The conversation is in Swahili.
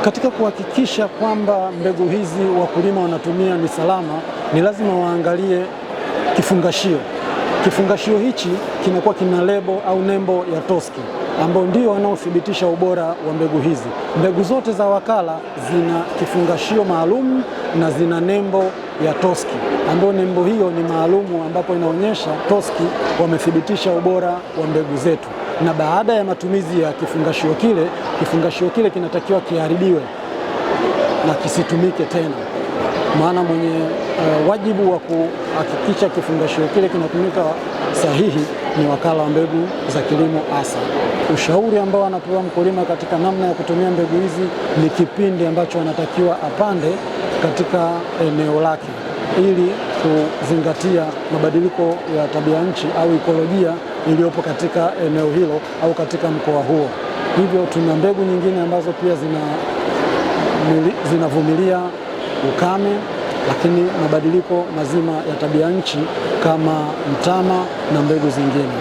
Katika kuhakikisha kwamba mbegu hizi wakulima wanatumia ni salama, ni lazima waangalie kifungashio. Kifungashio hichi kinakuwa kina lebo au nembo ya TOSCI ambao ndio wanaothibitisha ubora wa mbegu hizi. Mbegu zote za wakala zina kifungashio maalum na zina nembo ya TOSCI, ambayo nembo hiyo ni maalumu, ambapo inaonyesha TOSCI wamethibitisha ubora wa mbegu zetu. Na baada ya matumizi ya kifungashio kile, kifungashio kile kinatakiwa kiharibiwe na kisitumike tena, maana mwenye wajibu wa kuhakikisha kifungashio kile kinatumika sahihi ni wakala wa mbegu za kilimo ASA. Ushauri ambao anapewa mkulima katika namna ya kutumia mbegu hizi ni kipindi ambacho anatakiwa apande katika eneo lake ili kuzingatia mabadiliko ya tabia nchi au ikolojia iliyopo katika eneo hilo au katika mkoa huo. Hivyo tuna mbegu nyingine ambazo pia zinavumilia ukame, lakini mabadiliko mazima ya tabia nchi kama mtama na mbegu zingine.